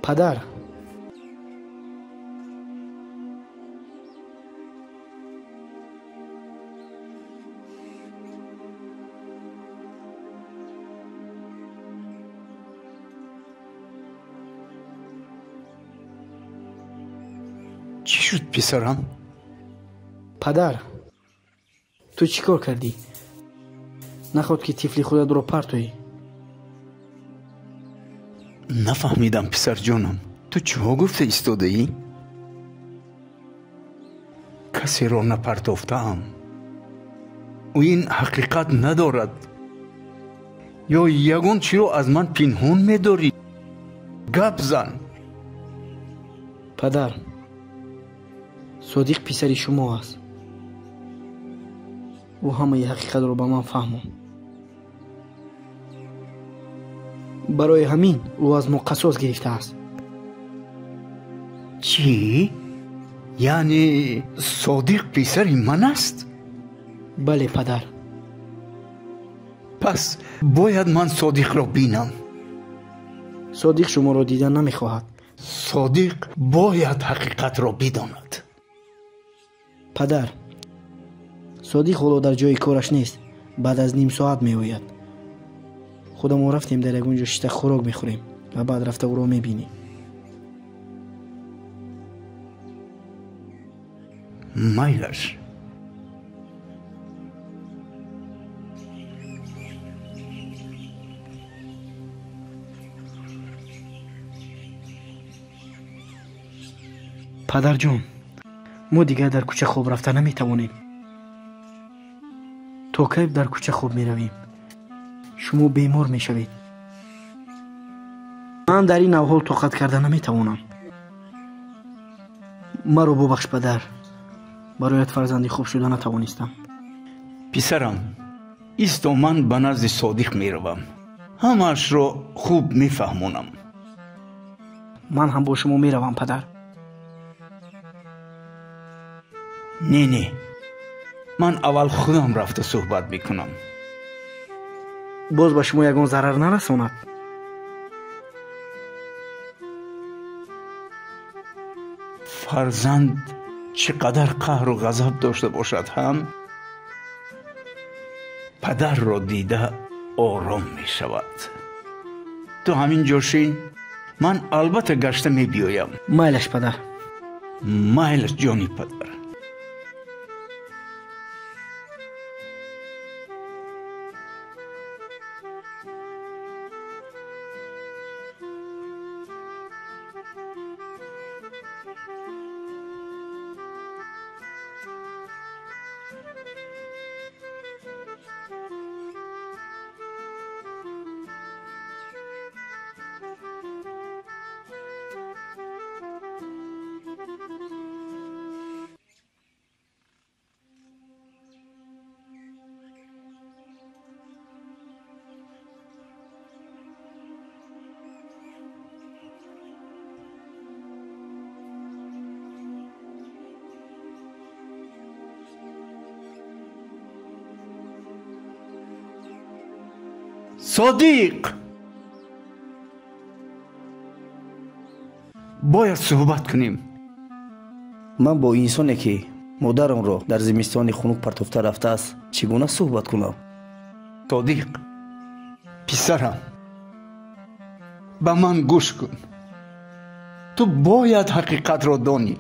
Падар, чӣ шуд, писарам? Падар, ту чӣ кор кардӣ? Наход ки тифли худатро партоӣ. Нафаҳмидам, писарҷонам, ту чиҳо гуфта истодаӣ? Касеро напартофтаам. Ӯ ин ҳақиқат надорад. Ё ягон чиро аз ман пинҳон медорӣ? Гап зан. Падар, Содиқ писари шумо аст. Ӯ ҳамаи ҳақиқатро ба ман фаҳмонд. Барои ҳамин ӯ аз мо қасос гирифтааст. Чӣ? Яъне Содиқ писари ман аст? Бале, падар. Пас бояд ман Содиқро бинам. Содиқ шуморо дидан намехоҳад. Содиқ бояд ҳақиқатро бидонад. Падар, Содиқ ҳоло дар ҷои кораш нест. Баъд аз ним соат меояд. Худамон рафтем дар ягон ҷо шита хӯрок мехӯрем ва баъд рафта ӯро мебинем. Майлаш. Падарҷон, мо дигар дар кӯча хоб рафта наметавонем. То кайф дар кӯча хоб меравем? Шумо бемор мешавед. Ман дар ин аҳвол тоқат карда наметавонам. Маро бубахш, падар. Бароят фарзанди хуб шуда натавонистам. Писарам, исто ман ба назди Содиқ меравам. Ҳамаашро хуб мефаҳмонам. Ман ҳам бо шумо меравам, падар. Не, не, ман аввал худам рафта суҳбат мекунам. Боз ба шумо ягон зарар нарасонад. Фарзанд чӣ қадар қаҳру ғазаб дошта бошад ҳам, падарро дида ором мешавад. Ту ҳамин ҷо шин, ман албатта гашта мебиёям. Майлаш, падар. Майлаш, ҷони падар. Содиқ, бояд суҳбат кунем. Ман бо инсоне ки модарамро дар зимистони хунук партофта рафтааст, чӣ гуна суҳбат кунам? Содиқ, писарам, ба ман гӯш кун. Ту бояд ҳақиқатро донӣ.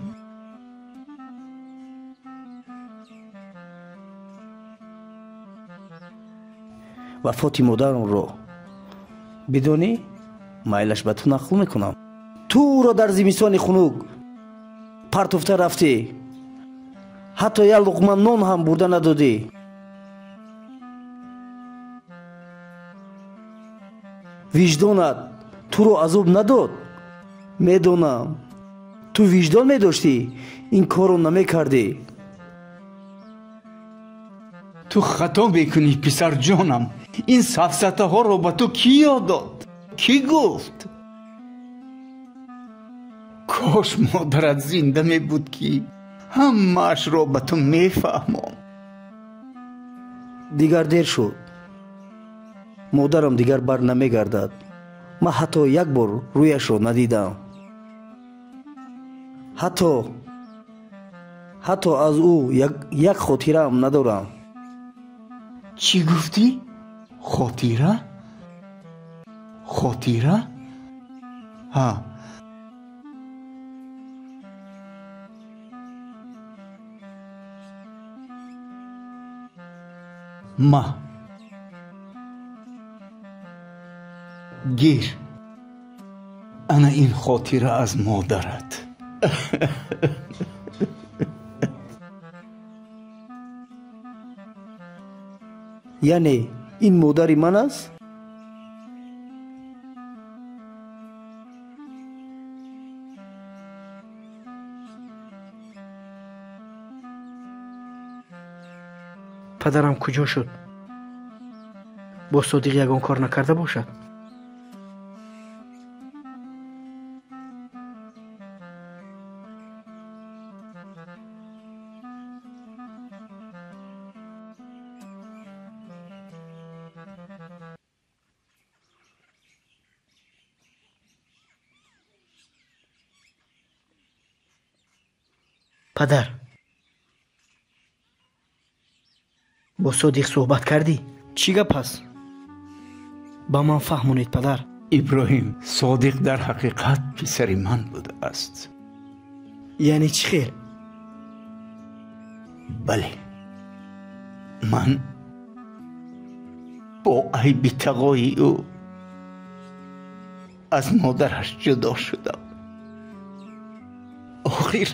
Вафоти модарамро бидонӣ, майлаш ба ту нақл мекунам. Ту ӯро дар зимистони хунук партофта рафтӣ, ҳатто як луқма нон ҳам бурда надодӣ. Виҷдонат туро азоб надод? Медонам, ту виҷдон медоштӣ, ин корро намекардӣ. Ту хато мекунӣ, писарҷонам. Ин сафсатаҳоро ба ту кӣ ёд дод? Кӣ гуфт? Кош модарат зинда мебуд, ки ҳамаашро ба ту мефаҳмон. Дигар дер шуд. Модарам дигар бар намегардад. Ман ҳатто як бор рӯяшро надидам. Ҳатто аз ӯ як хотираам надорам. Чӣ гуфтӣ? Хотира? Хотира? Ҳа. Ма. Гир. Ана ин хотира аз модарат. Яъне ин модари ман аст? Падарам куҷо шуд? Бо Содиқ ягон кор накарда бошад? Падар, бо Содиқ суҳбат кардӣ? Чӣ гап аст? Ба ман фаҳмонед, падар. Иброҳим, Содиқ дар ҳақиқат писари ман будааст. Яъне чӣ хел? Бале, ман бо айби тағои ӯ аз модараш ҷудо шудам. Охир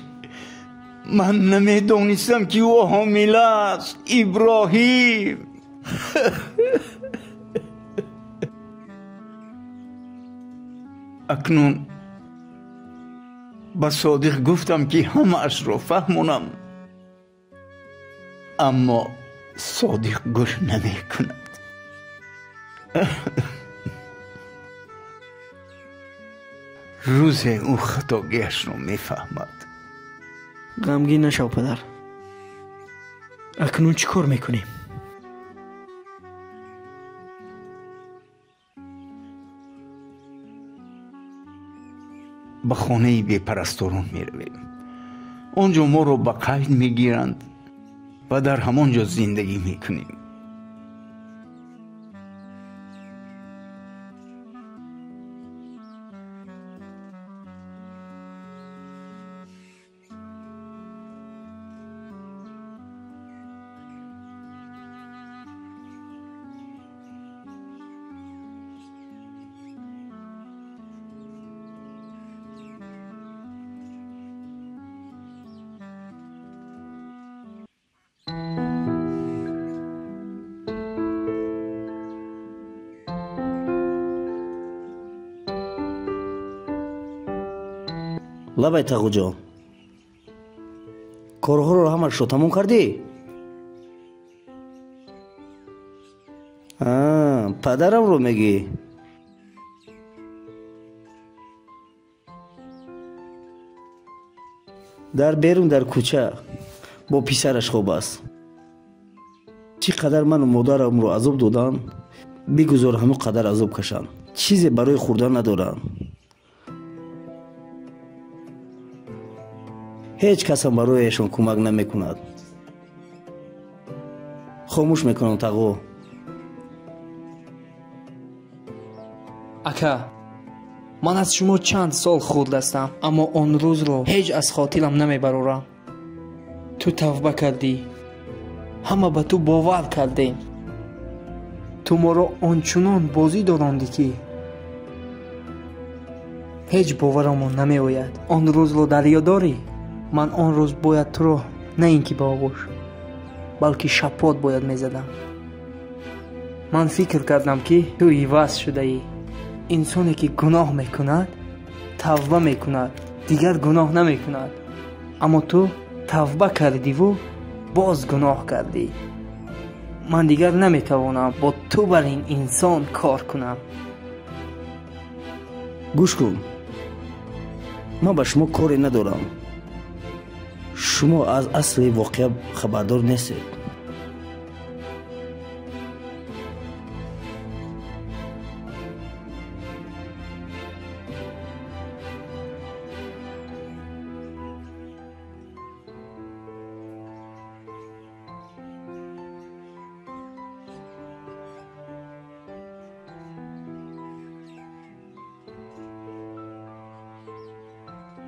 ман намедонистам, ки ӯ ҳомила аст. Иброҳим. Акнун ба Содиқ гуфтам, ки ҳамаашро фаҳмонам, аммо Содиқ гӯш намекунад. Рӯзе ӯ хатогиашро мефаҳмад. Ғамгин нашав, падар. Акнун чӣ кор мекунем? Ба хонаи бепарасторон меравем. Он ҷо моро ба қайд мегиранд ва дар ҳамон ҷо зиндагӣ мекунем. Лабай, тағуҷон, корҳоро ҳамашро тамом кардӣ? Падарамро мегӣ? Дар берун дар кӯча бо писараш хоб аст. Чӣ қадар ману модарамро азоб доданд, бигузор ҳамон қадар азоб кашанд. Чизе барои хӯрдан надоранд. Ҳеҷ касам барояшон кӯмак намекунад. Хомӯш мекунам, тағо. Ака, ман аз шумо чанд сол хурд ҳастам, аммо он рӯзро ҳеҷ аз хотирам намебарорам. Ту тавба кардӣ, ҳама ба ту бовар кардем. Ту моро ончунон бозӣ дорондӣ, ки ҳеҷ боварамон намеояд. Он рӯзро дар ёд дорӣ? Ман он рӯз бояд туро на ин ки ба оғӯш, балки шапот бояд мезадам. Ман фикр кардам, ки ту иваз шудаӣ. Инсоне ки гуноҳ мекунад, тавба мекунад, дигар гуноҳ намекунад. Аммо ту тавба кардиву боз гуноҳ кардӣ. Ман дигар наметавонам бо ту бар ин инсон кор кунам. Гӯш кун, ман ба шумо коре надорам. Шумо аз асли воқеа хабардор нестед.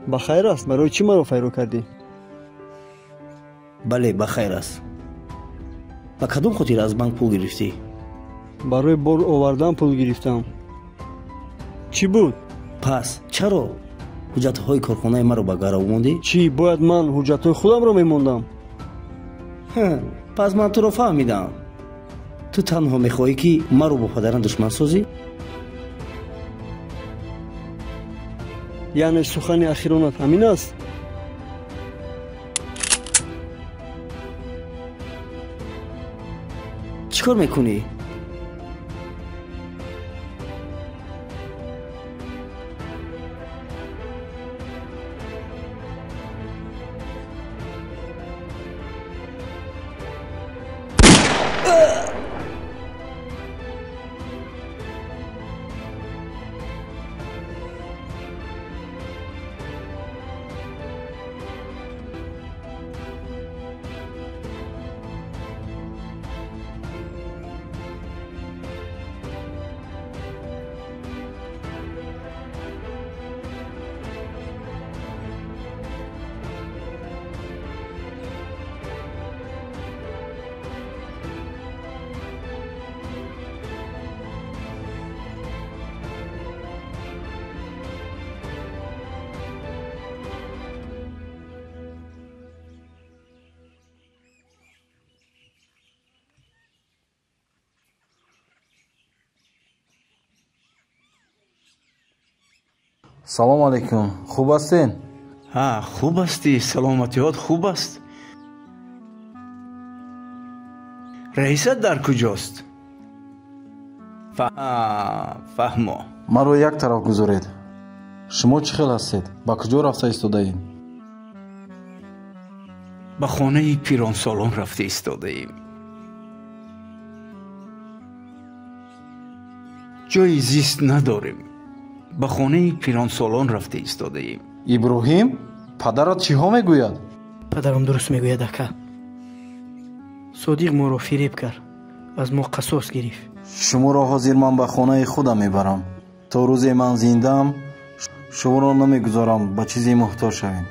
Ба хайр аст? Барои чӣ маро файро кардӣ? Бале, ба хайр аст. Ба кадом хотир аз банк пул гирифтӣ? Барои бор овардан пул гирифтам. Чӣ буд? Пас чаро ҳуҷҷатҳои корхонаи маро ба гарав мондӣ? Чӣ, бояд ман ҳуҷҷатҳои худамро мемондам? Пас ман туро фаҳмидам. Ту танҳо мехоҳӣ, ки маро бо падарам душман созӣ? Яъне сухани ахиронат ҳамин аст? Чӣ кор мекунӣ? Салом алейкум. Хуб ҳастен? Ҳа, хуб ҳастӣ. Саломатиҳот хуб аст. Раисат дар куҷост? Фаҳмо. Маро як тараф гузоред. Шумо чӣ хел ҳастед? Ба куҷо рафта истодаед? Ба хонаи пиронсолон рафта истодаем. Ҷои зист надорем. Ба хонаи пиронсолон рафта истодаем. Иброҳим, падарат чиҳо мегӯяд? Падарам дуруст мегӯяд, ака. Содиқ моро фиреб кард, аз мо қасос гирифт. Шуморо ҳозир ман ба хонаи худам мебарам. То рӯзе ман зиндаам, шуморо намегузорам ба чизе муҳтоҷ шавем.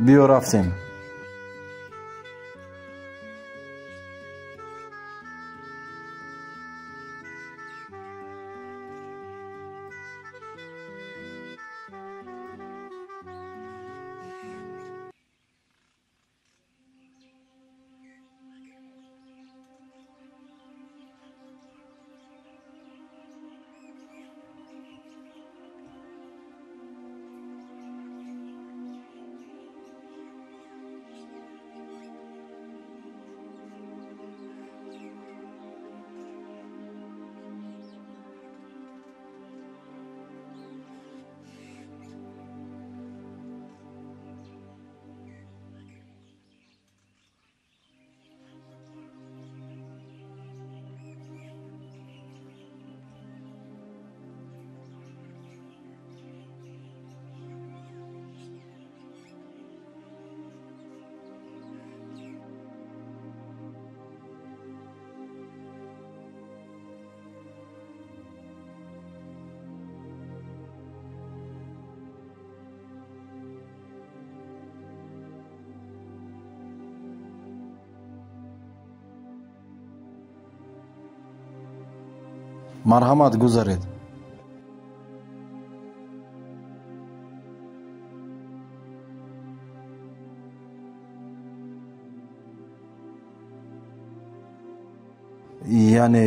Биё рафтем. Марҳамат, гузаред. Яъне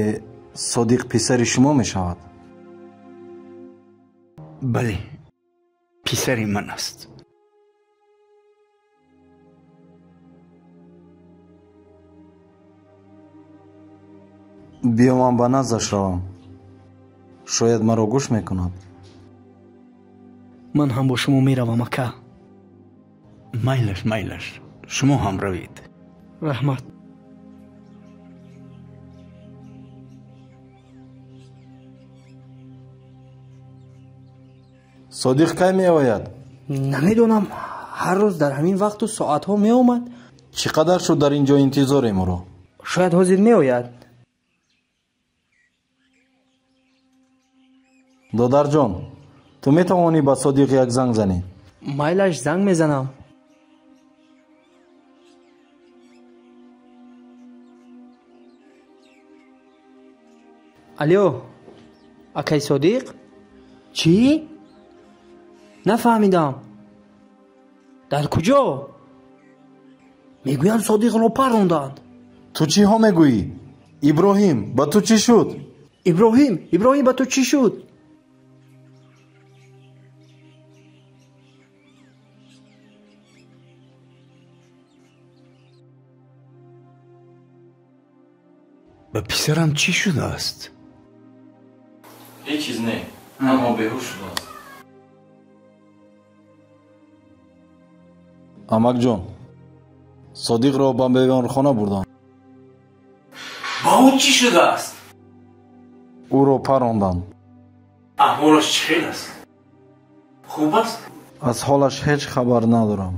Содиқ писари шумо мешавад? Бале, писари ман аст. Биё ман ба наздаш равам. Шояд маро гӯш мекунад. Ман ҳам бо шумо меравам, ака. Майлаш, майлаш, шумо ҳам равед. Раҳмат. Содиқ кай меояд? Намедонам. Ҳар рӯз дар ҳамин вақту соатҳо меомад. Чӣ қадар шуд дар ин ҷо интизорем ӯро? Шояд ҳозир меояд. Додарҷон, ту метавонӣ ба Содиқ як занг занӣ? Майлаш занг мезанам. Алло, акай Содиқ? Чӣ? Нафаҳмидам. Дар куҷо? Мегӯянд Содиқро парронданд. Ту чиҳо мегӯӣ? Иброҳим, ба ту чӣ шуд? Иброҳим, Иброҳим, ба ту чӣ шуд? Ба писарам чӣ шудааст? Ҳеҷ чиз не, танҳо беҳуш шудааст. Амакҷон, Содиқро ба беморхона бурданд. Ба ӯ чӣ шудааст? Ӯро парронданд. Аҳволаш чӣ хел аст? Хуб аст? Аз ҳолаш ҳеҷ хабар надорам.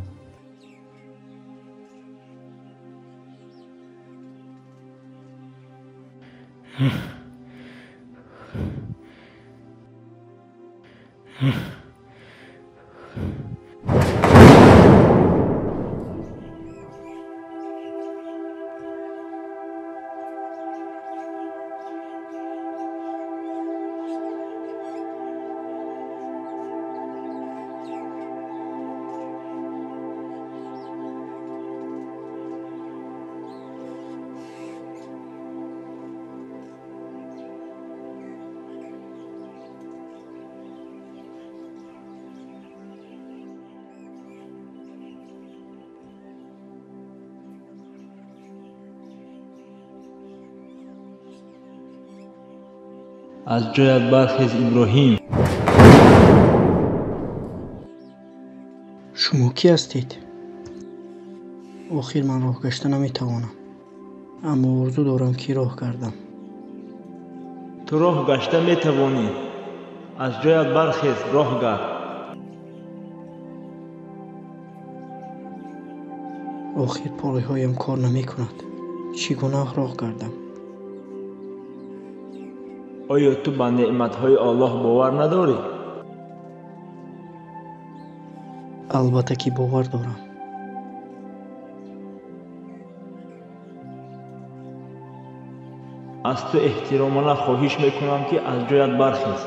Аз ҷоят бархез, Иброҳим. Шумо кӣ ҳастед? Охир ман роҳ гашта наметавонам, аммо орзу дорам ки роҳ гардам. Ту роҳ гашта метавонӣ. Аз ҷоят бархез, роҳ гард. Охир полиҳоям кор намекунад. Чӣ гуна роҳ гардам? Оё ту ба неъматҳои Аллоҳ бовар надорӣ? Албатта ки бовар дорам. Аз ту эҳтиромона хоҳиш мекунам, ки аз ҷоят бархез.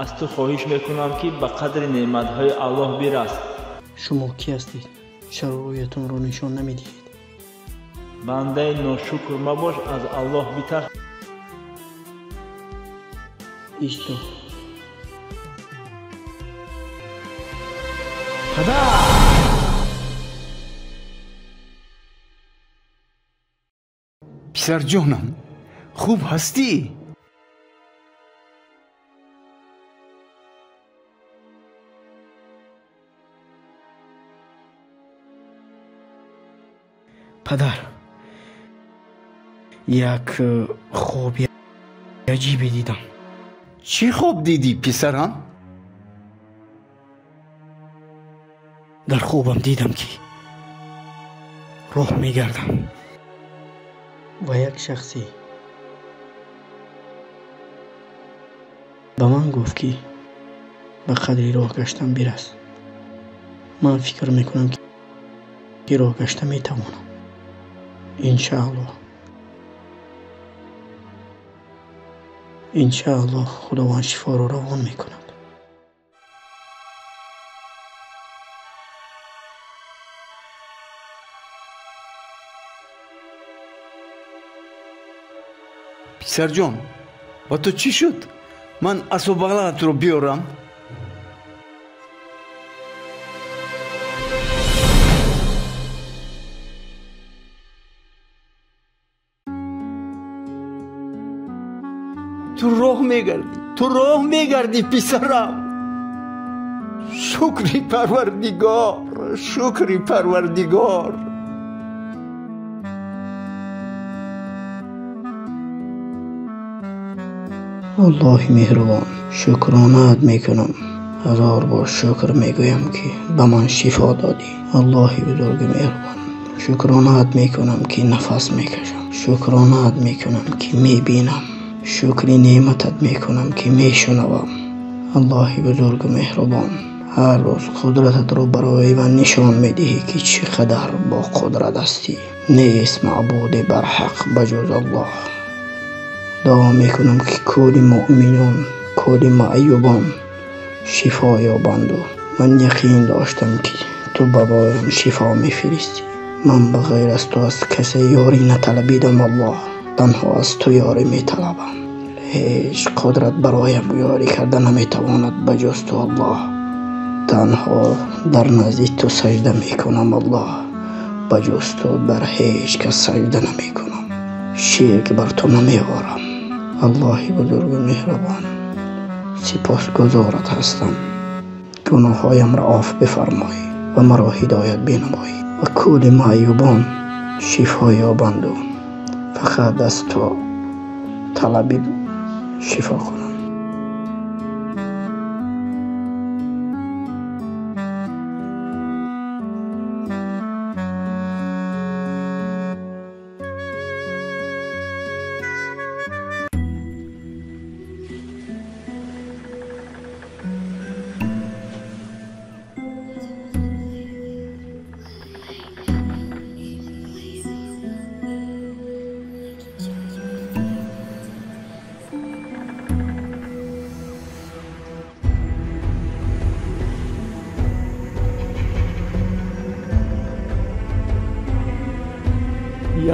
Аз ту хоҳиш мекунам, ки ба қадри неъматҳои Аллоҳ бирас. Шумо кӣ ҳастед? Чаро рӯятонро нишон намедиҳед? Бандаи ношукр мабош, аз Аллоҳ битарс. Исто. Падар! Писарҷонам, хуб ҳастӣ? Падар, як хоби аҷибе дидам. Чӣ хоб дидӣ, писарам? Дар хобам дидам, ки роҳ мегардам ва як шахсе ба ман гуфт, ки ба қадри роҳ гаштан бирас. Ман фикр мекунам, ки роҳ гашта метавонам. Иншааллоҳ, иншааллоҳ Худованд шифоро равон мекунад. Писарҷон, ба ту чӣ шуд? Ман асобағлаатро биёрам. Ту роҳ мегардӣ, ту роҳ мегардӣ, писарам. Шукри Парвардигор, шукри Парвардигор. Аллоҳи меҳрубон, шукронаат мекунам. Ҳазор бор шукр мегӯям, ки ба ман шифо додӣ. Аллоҳи бузурги меҳрубон, шукронаат мекунам, ки нафас мекашам. Шукронаат мекунам, ки мебинам. Шукри неъматат мекунам, ки мешунавам. Аллоҳи бузургу меҳрубон, ҳар рӯз қудрататро барои ман нишон медиҳӣ, ки чӣ қадар бо қудрат ҳастӣ. Нест маъбуде барҳақ ба ҷуз Аллоҳ. Дуо мекунам, ки кулли муъминон, кулли маъюбон шифо ёбанду ман яқин доштам, ки ту бароям шифо мефиристӣ. Ман ба ғайр аз ту аз касе ёрӣ наталабидам, Аллоҳ. Танҳо аз ту ёрӣ металабам. Ҳеҷ қудрат бароям ёрӣ карда наметавонад ба ҷуз ту, Аллоҳ. Танҳо дар назди ту саҷда мекунам, Аллоҳ. Ба ҷуз ту бар ҳеҷ кас саҷда намекунам. Ширк бар ту намеорам. Аллоҳи бузургу меҳрубон, сипосгузорат ҳастам. Гуноҳҳоямро афв бифармой ва маро ҳидоят бинамой ва кулли маъюбон шифо ёбанду фақат аз ту талаби шифо кунам.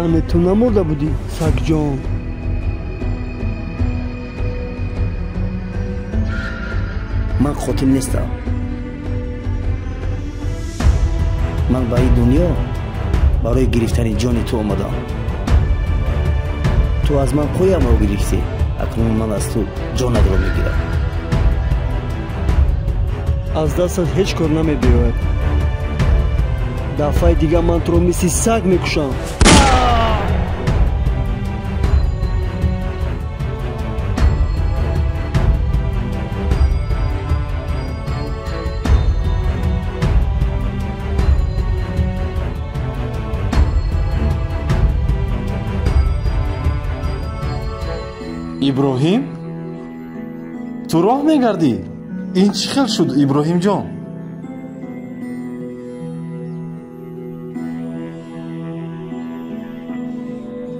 Яъне ту намурда будӣ, сагҷон? Ман қотил нестам. Ман ба ин дунё барои гирифтани ҷони ту омадам. Ту аз ман поямро гирифтӣ, акнун ман аз ту ҷонатро мегирам. Аз дастат ҳеҷ кор намебиёяд. Дафъаи дигар ман туро мисли саг мекушам. Иброҳим, ту роҳ мегардӣ? Ин чӣ хел шуд, Иброҳимҷон?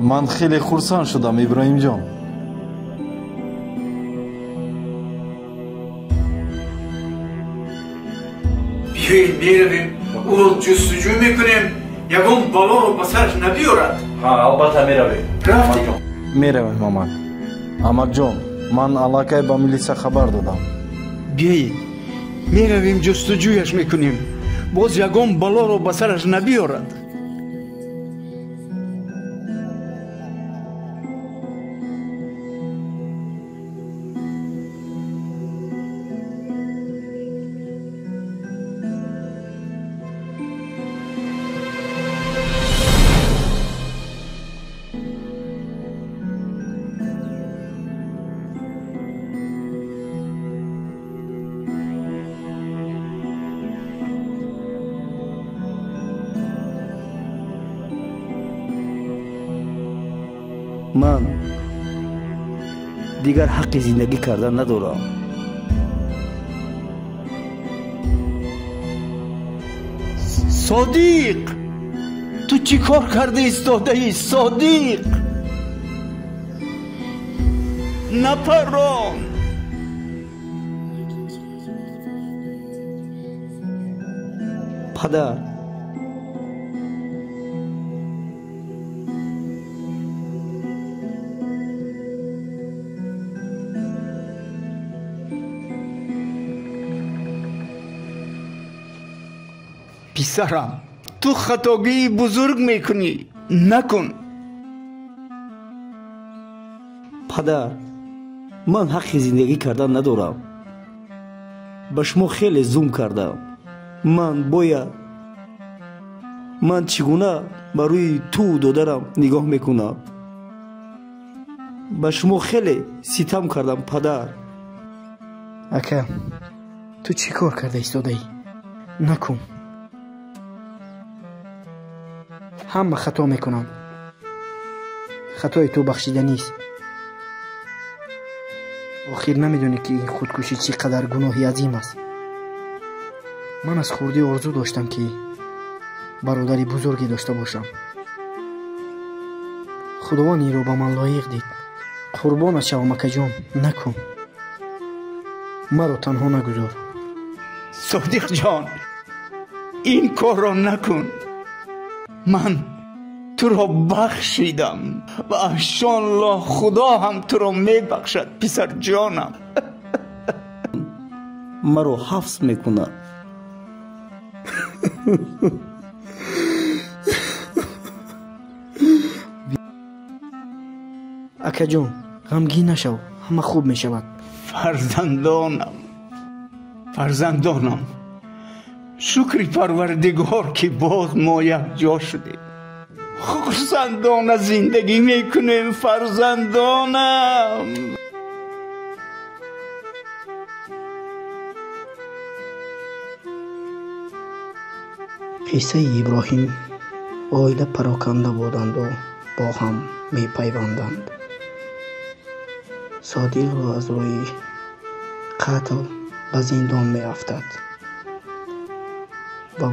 Ман хеле хурсанд шудам, Иброҳимҷон. Биёед меравем, ӯро ҷустуҷӯ мекунем, ягон балоро ба сараш набиёрад. Ҳа, албатта меравем. Рафтем. Меравем, амак. Амакҷон, ман аллакай ба милиса хабар додам. Биёед, меравем, ҷустуҷӯяш мекунем, боз ягон балоро ба сараш набиёрад. Ман дигар ҳаққи зиндагӣ кардан надорам. Содиқ, ту чӣ кор карда истодаӣ, Содиқ? Напарон. Падар, Писарам, ту хатогии бузург мекунӣ. Накун. Падар, ман ҳаққи зиндагӣ кардан надорам. Ба шумо хеле зулм кардам. Ман бояд, ман чӣ гуна ба рӯи ту додарам нигоҳ мекунам? Ба шумо хеле ситам кардам, падар. Ака, ту чӣ кор карда истодаӣ? Накун. Ҳама хато мекунанд. Хатои ту бахшиданист. Охир намедонӣ, ки ин худкушӣ чӣ қадар гуноҳи азим аст. Ман аз хурдӣ орзу доштам, ки бародари бузурге дошта бошам. Худованд инро ба ман лоиқ дид. Қурбонат шавам, акаҷон, накун. Маро танҳо нагузор. Содиқҷон, ин корро накун. Ман туро бахшидам ва иншоаллоҳ Худо ҳам туро мебахшад, писарҷонам. Маро ҳафз мекунад. Акаҷон, ғамгин нашав, ҳама хуб мешавад. Фарзандонам, фарзандонам, шукри Парвардигор, ки боз мо якҷо шудем. Хурсандона зиндагӣ мекунем, фарзандонам. Қиссаи Иброҳим. Оила пароканда буданду бо ҳам мепайванданд. Содиқро аз рӯи қатл ба зиндон меафтад ва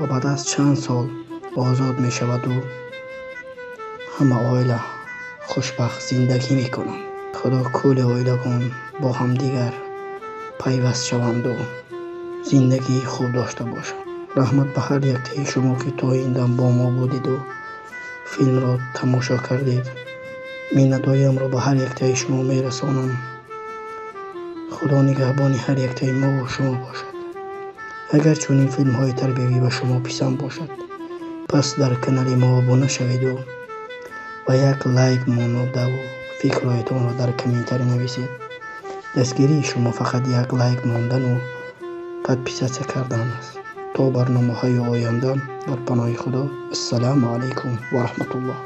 баъд аз чанд сол озод мешаваду ҳама оила хушбахт зиндагӣ мекунанд. Худо кулли оилагон бо ҳамдигар пайваст шаванду зиндагии хуб дошта бошанд. Раҳмат ба ҳар яктаи шумо, ки то ин дам бо мо будиду филмро тамошо кардед. Миннатдориамро ба ҳар яктаи шумо мерасонам. Худо нигаҳбони ҳар яктаи мову шумо бошад. Агар чунин филмҳои тарбиявӣ ба шумо писанд бошад, пас дар канали мо обуна шаведу ва як лайк монодаву фикрҳоятонро дар комментарӣ нависед. Дастгирии шумо фақат як лайк мондану подписаться кардан аст. То барномаҳои оянда дар паноҳи Худо. Ассалому алайкум ва раҳматуллоҳ.